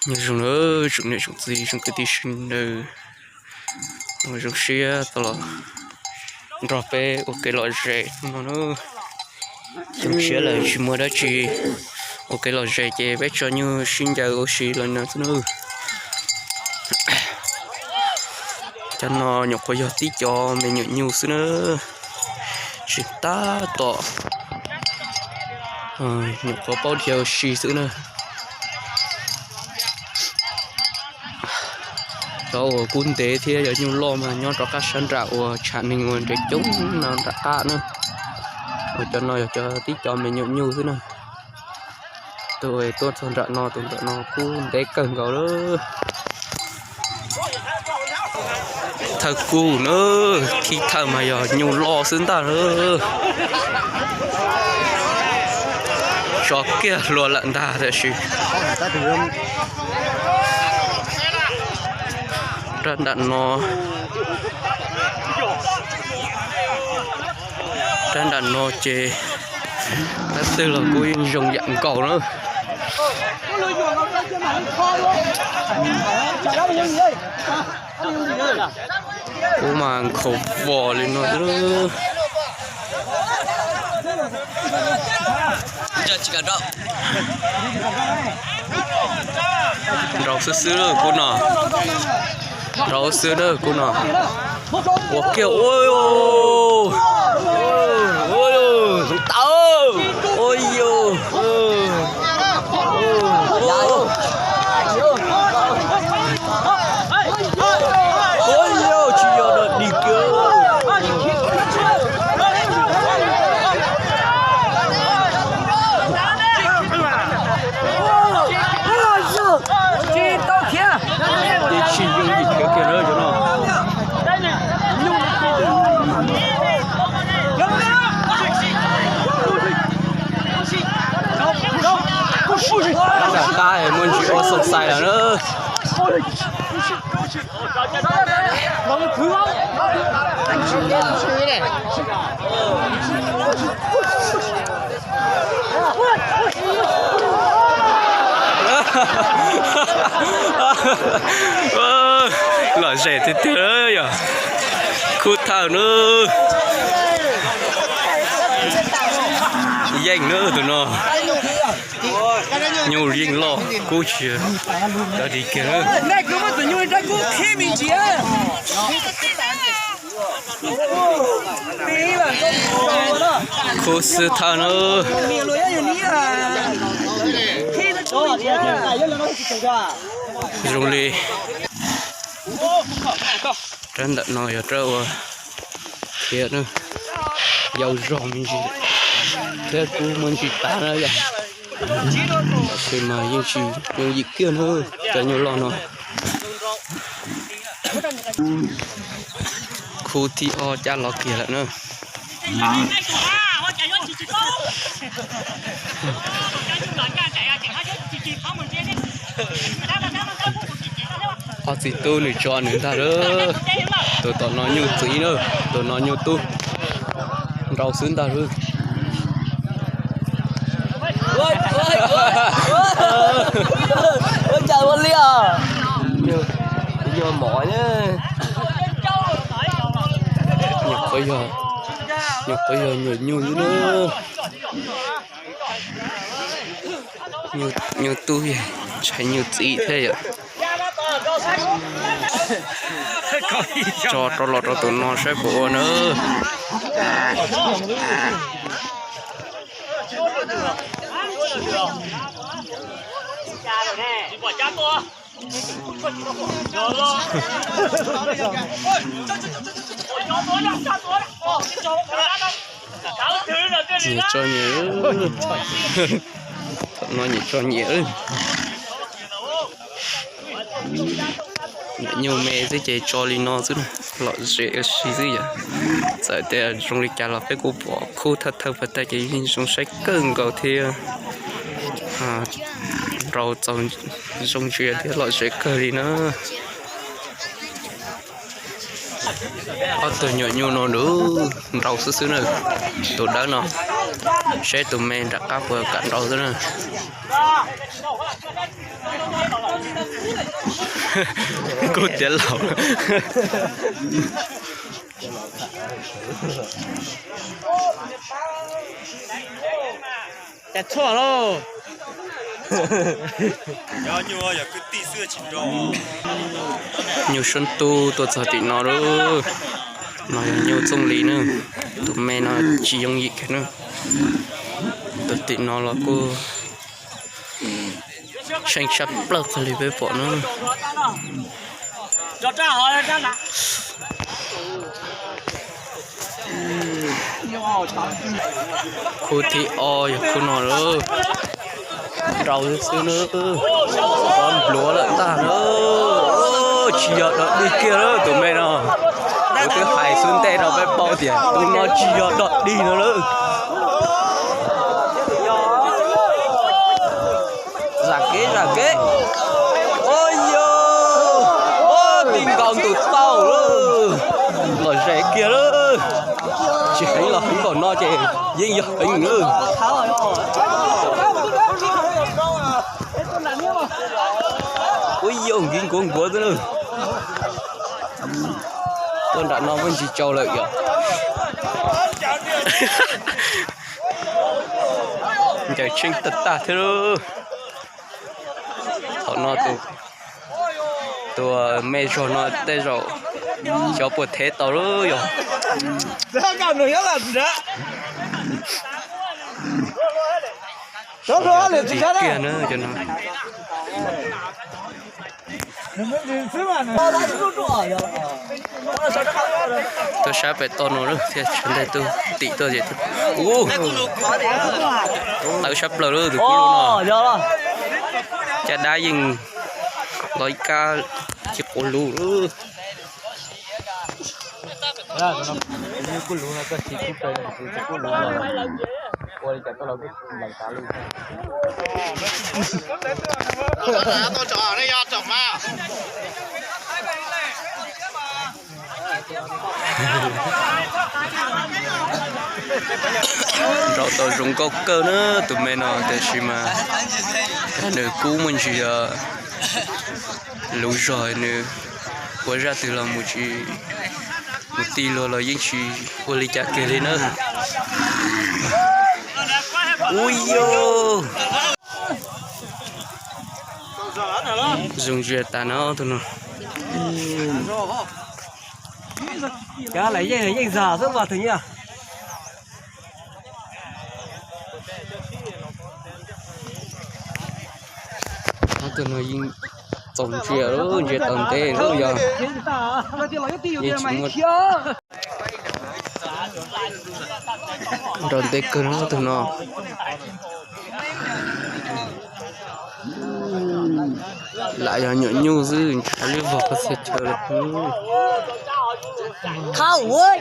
Nyob zoo na, tsoom niam tsoom txiv tsoom kwv tij sawv daws, zoo siab tau los nrog peb ua kev lom zem hnub no na. Zoo siab lawm tsis muaj dab tsi, ua kev lom zem ces peb tso nyuj sib ncaws ua si los no xwb na. Cov no nyuam qhuav yog tib co me nyuam nyuj xwb na, tsis tab tom, nyuam qhuav paub dhia ua si xwb na. Cov uas kub ntev thiab yog nyuj loj mas nyob rov qab sab nram uas tshav neeg uas nres coob no nram qab na. Uas cov no yog cov tib co me nyuam nyuj xwb na. Tus tuaj txog nram no, tus nram no kub ntev kawg nkaus lawm. Thawj kub na, khib thawj mas yog nyuj loj xwb ntag na. Tso kiag hlua lawm ntag tiam sis rab nram no, rab nram no ces tab twg los kuj yeej zoo yam nkaus na. Kub mas nkhaus vos li no xwb. Nrau xwb xwb kub no. Nrau xwb na kub no. Ua kiag, ua, ua, ua, tau, ua, ua, tsis yog dog dig kiag. Tsis tau khiav, tsis yooj yim khiav kiag lawm cov no. Nram qab muaj ntsis ua xoom xais lawm na. Lom zem tiag tiag yog khub thawj na. Yeej na tus no. Nyuj yeej loj kub tsis dog dig kiag na. Khub xwb thawj na. Zoo li rab ntawm no yog rab uas khiav na, yau zog me ntsis thiab kub muaj ntsis tav na yom. Tab sis mas yeej tsis yooj yim kiag na, cov nyuj loj no. Khub thib ob cab los kiag lawm na. Ob txiv tub nws tso nws ntag lawm. Tus tom no nyuj txiv na, tus no nyuj tub. Nrau xwb ntag lawm. Ua cas ua li os? Yog mov, nyuam qhuav yog, nyuam qhuav yog nyuam nyuj xwb na. Nyuj tub, ntshai nyuj txiv thiab yom. Tso rau los rau tus no saib puas ua na. Nyias tso nyias, thaum no nyias tso nyias. Nyuam nyuj me xwb ces tso li no xwb, lom zem ua si xwb yom. Txawm tias zoo li cas los peb kuj pom khub thawj thawj pas tag ces yeej zoo saib kawg nkaus thiab. Nrau txaus zoo ntsia thiab lom zem kawg li na. Ob tug nyuam nyuj no nrau xwb xwb na. Tus dawb no, seb tus me nram qab puas kam nrau xwb na. Kub tiav laus. Cas tshuaj lauj. Nyuj sab tub tuaj txog tim no lauj. No yog nyuj txooj li na. Tus me no tsis yooj yim kiag na. Tuaj tim no los kuj tsheej tshaj plaws qhov li peb pom na. Khub thib ob yog khub no lawm. Rau xwb na. Rov npluav lawm tag na. Tsis yog dog dig kiag lawm tus me no. Kuv twb hais xwb ntej rau peb paub tias tus no tsis yog dog dig no lawm. Zam kev zam kev. Ua yog, ua ti nkaus ntus tau lawm. Los zem kiag lawm. Tsis heev los heev npaum no ces yeej yog heev lawm. Ua yog nkiv nkuav nkuav xwb na. Tuaj nram no muaj ntsis tsau lawm yom. Ncaws tsheej tag tag thiab lauj. Thaum no tus me zog no tej zaum xyov puas thev tau lauj yog. Tiag na cov no. Tuaj sab pem toj no thiaj tshav ntuj tim tuaj ces ub, tawv sab plaws lawm tus kub lub no. Caj dab yeej los ib kab ci quav lub. Nrau tau zoo nkauj kawg na tus me no tiam sis mas nws kub muaj ntsis luv zog nws ua zaj twg los mus tsis mus tij luag los yeej tsis ua li cas kiag li na. Ub yog. Zoo ntsia tas no tus no. Cov lawv yeej yeej zog xwb mas tus nyiam. Tus no yeej txaus ntsia, ntsia tau ntev lawm yog. Yeej tsis muaj. Nrau ntev kawg no tus no. Lam yog nyuam nyuj xwb ntshav liab vog qhov txhia chaw lawm.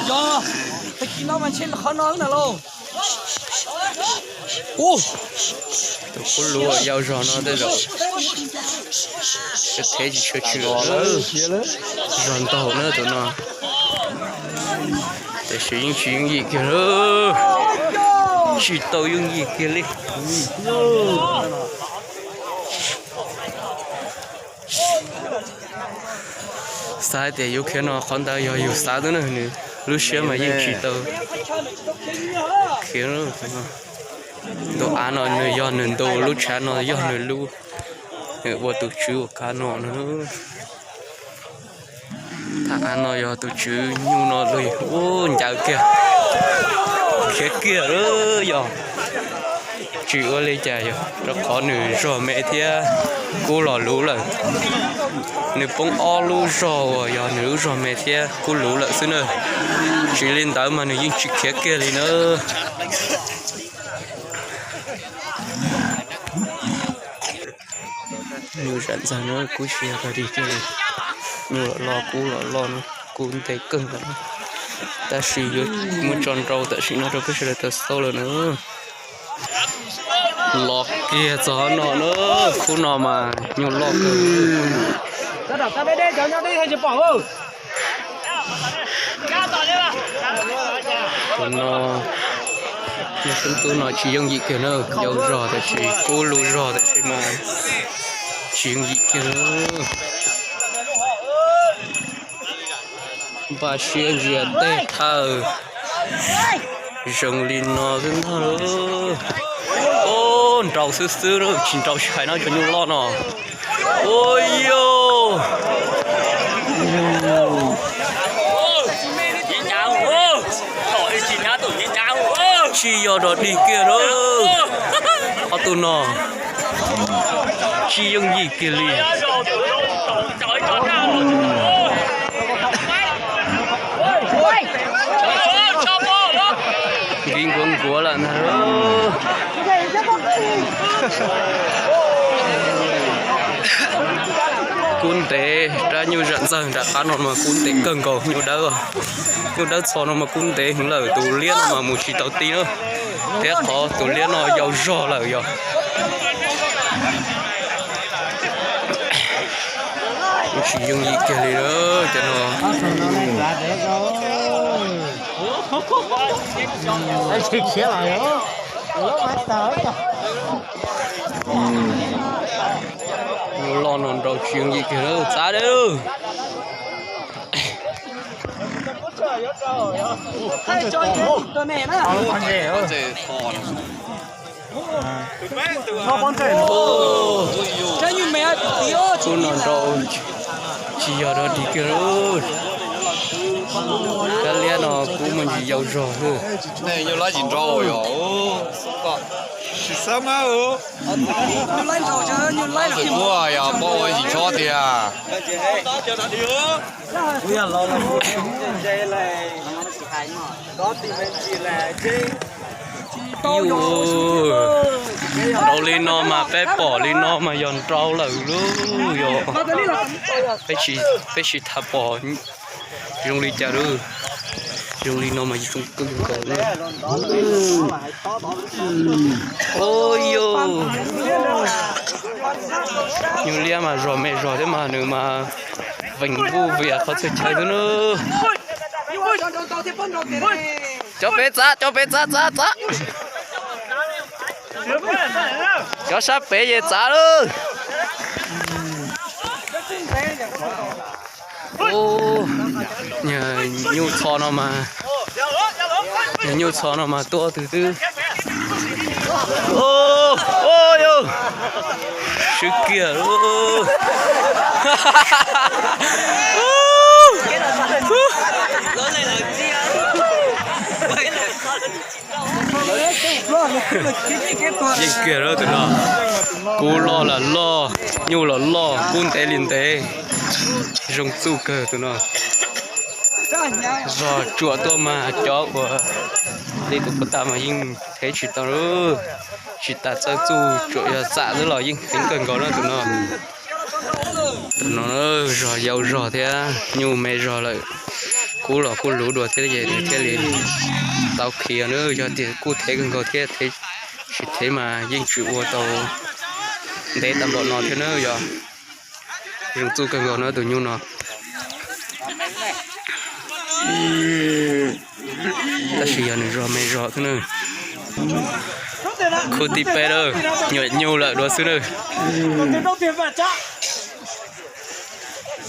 Yog, tag kis no mas ntshe qhov no na lauj. Tus kub lub yau zog no tej zaum sawv thev tsis tshua tshwm lawm. Zog ntaug na tus no. Tiam sis yeej tsis yooj yim kiag lawm. Tsis tau yooj yim kiag li. Xav hais tias yuav khiav no qhov ntawd yog yus xav xwb na, nws lub siab mas yeej tsis tau khiav. Ntu av no nws yog nws ntu, lub tshav no yog nws lub, nws ua tus tswv ua kav no na. Thaj av no yog tus tswv nyuj no li ub ncaws kiag, khiav kiag lawm yog. Tsis ua li cas yog rau qhov nws zog me thiab kub los luv lawm. Nws poob ob lub zog uas yog nws lub zog me thiab kub luv lawm xwb na. Tsis li ntawd mas nws yeej tsis khiav kiag li na. Nyuj zam ntxag no kub siab kawg li thiab. Nyuj los loj kub los loj no, kub ntev kawg nkaus. Tab sis yuav muab tso nrau tam sim no rau peb sawv daws tau xauj lawm na. Los kiag txog no na, khub no mas nyuj loj kawg. Tab tom tab peb deb cov nyob deb thiaj tsis pom. Tus no, tus tub no tsis yooj yim kiag na, yau zog tab sis kub lug zog tab sis mas tsis yooj yim kiag. Npaj siab ntsia tej thawj zoo li no xwb ntag lauj. Nraus xwb xwb, tsis nraus sib hais no cov nyuj loj no. Ua yog tsis yog dog dig kiag lauj. Ob tug no tsis yooj yim kiag li. Nkiv nkuav nkuav lawm ntag. Kub ntev, rab nyuj zam ntxawg nram qab no mas kub ntev kawg nkaus, nyuj dawb. Nyuj dawb txho no mas kub ntev heev lawm, tus liab no mas mus tsis tau ti na, thiab qhov tus liab no yau zog lawm yog. Tsis yooj yim kiag li cov no. Nyuj loj no nraus tsis yooj yim kiag, txav lawm. Kub no nraus tsis yog dog dig kiag lauj. Rab liab no kub mas ntsis yau zog xwb. Ua yog pab ua ib tsis chob tiag. Nraus li no mas peb pom li no mas yog nraus lawm lauj, yog peb tsis tau pom zoo li cas lauj. Zoo li no mas zoo kawg nkaus na. Ua yog nyuj liab mas zog me zog thiab mas nws mas vees vuj vias qhov txhia chaw xwb na. Cov pem txav, cov pem txav, txav, txav. Cov sab pem ces txav lawm. Nyuj txho no mas, nyuj txho no mas tuaj tus twb, ua yog swb kiag lauj. Yeej kiag lauj tus no. Kub loj los loj, nyuj los loj, kub ntev li ntev. Zoo txuj kawg tus no. Zog tsuam tuaj mas cov uas li tus puag ta mas yeej thev tsis tau lauj. Tsis tas txawj txuj, tsuam yog txam xwb los yeej heev kawg nkaus na tus no. Tus no zog yau zog thiab nyuj me zog lawm, kub los kuj luv dua thiab ces nws thiaj li tau khiav na. Yog tias kuj thev kawg nkaus thiab, tsis thev mas yeej tsis ua tau ntev tau npaum no thiab na. Yog zoo txuj kawg nkaus na tus nyuj no. Tab sis yog nws zog me zog xwb na. Khub thib peb lawm, nyuam nyuj lawm dua xwb na.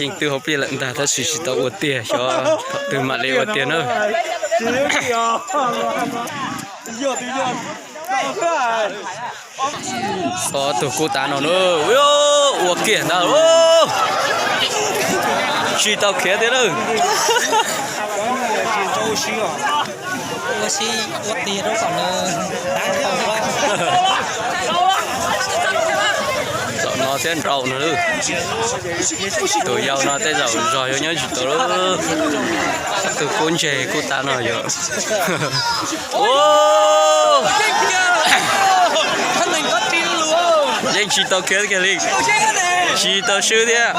Yeej twb hauv pliaj lawm ntag tab sis tsis tau ua tiag, xyov thaum twg mam li ua tiag na. Xov tus kub tav no na, ua kiag ntag, tsis tau khiav tiag na. Zaum no thiab nraum no, tus yau no tej zaum zog yuav nyob tsis tau. Tus kub ntseg kub tav no yog yeej tsis tau khiav kiag li, tsis tau swb thiab.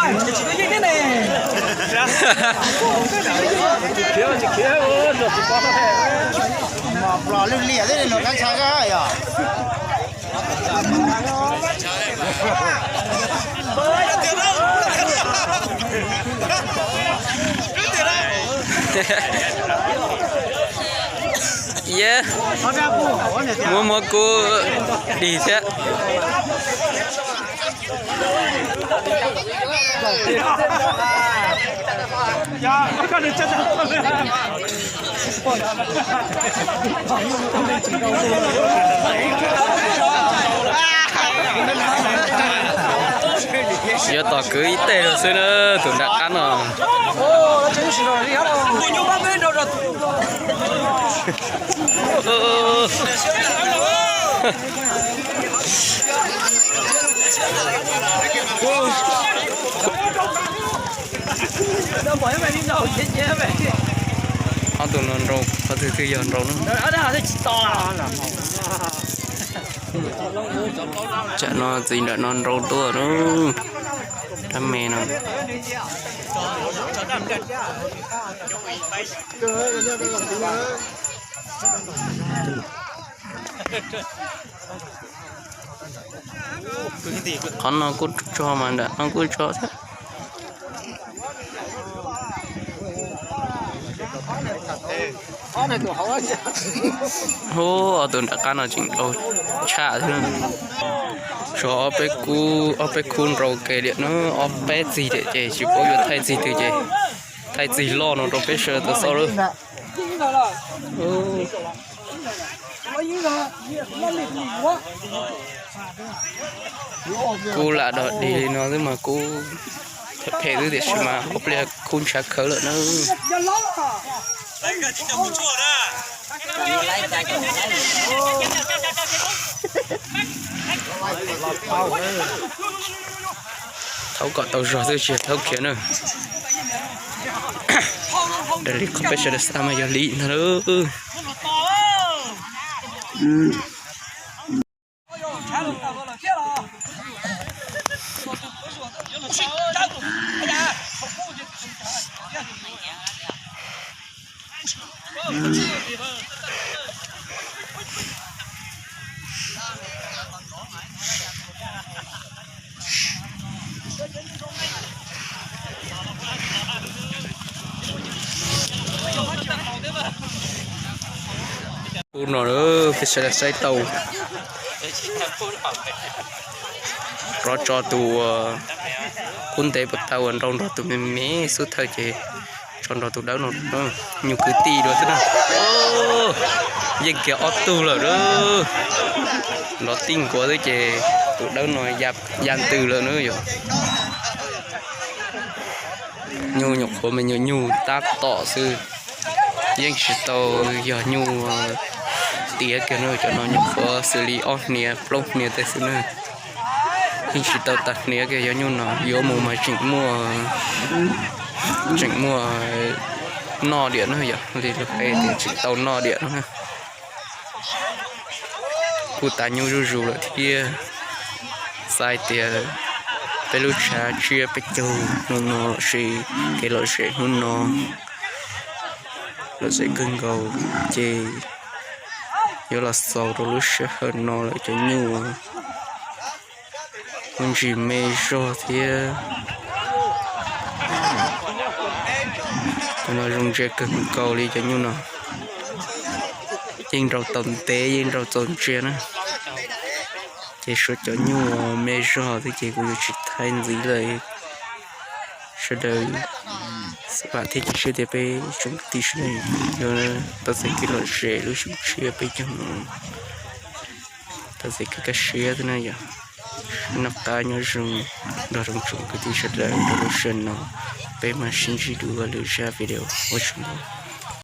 Yeb, muab muab kub dig thiab. Yuav tos kwv ib teg rau xwb na, tus nram qab no. Ob tug no nrau, qhov twg twg yog nrau no. Tsam no txiv nram no nrau tuaj lauj, rab me no. Qhov no kuj tso mas nram no kuj tso thiab. Hu, ob tug nram qab no tseem nrau tshaj thiab. Tso ob peb kub, ob peb kub nrau ke liam no, ob peb txig tiam ces tsis paub yuav thaij txig twg ces thaij txig loj no rau peb sawv daws tau xauj lawm. Kub lam dog dig li no xwb mas kub phem phem xwb tiam sis mas hauv pliag kub ntshav khawv lawm na. Thaub kom tau zog xwb tsis thaub khiav na. Raws li qhov peb sawv daws xav mas yog li ntag lauj. Kub no peb sawv daws saib tau. Rov tso tus kub ntev puas tau uas nrau nrog tus me me xub thawj ces tso nrog tus dawb no, nyuj kwv tij dua xwb na. Yeej kiag ob tug lawm na. Nrov tij nkuav xwb ces tus dawb no ya ntws lawm na yom. Nyuj nyuam qhuav me nyuam nyuj tab tom xwb, yeej tsis tau yog nyuj tiav kiag na, cov no nyuam qhuav xws li ob hniav plaub hniav tej xwb na. Yeej tsis tau tag hniav kiag, yog nyuj no yuav mus mas tseem muaj, tseem muaj noj diam na, yog li lus hais tias tseem tau noj diam no na. Kuj tas nyuj zuj zus lawm thiab. Xav hais tias peb lub tshav tsiab peb caug hnub no lossis kev lom zem hnub no lom zem kawg nkaus, ces yuav los xaus rau lub sij hawm no lawm cov nyuj kuj ntsis me zog thiab. Cov no zoo ntsia kawg nkaus li cov nyuj no. Yeej nrau tau ntev, yeej nrau txaus ntsia na. Ces suav cov nyuj me zog thiab ces kuv yuav tsis thaij ntxiv lawm. Sawv daws vam thiab cia siab tias peb tsoom kwv tij sawv daws yuav tau txais kev lom zem lub xyoo tshiab peb caug no, tau txais kev kaj siab thiab na yom. Noj qab nyob zoo nrog rau tsoom kwv tij sawv daws rau lub sij hawm no, peb mam sib ntsib dua lwm zaj video, ua tsaug ntau.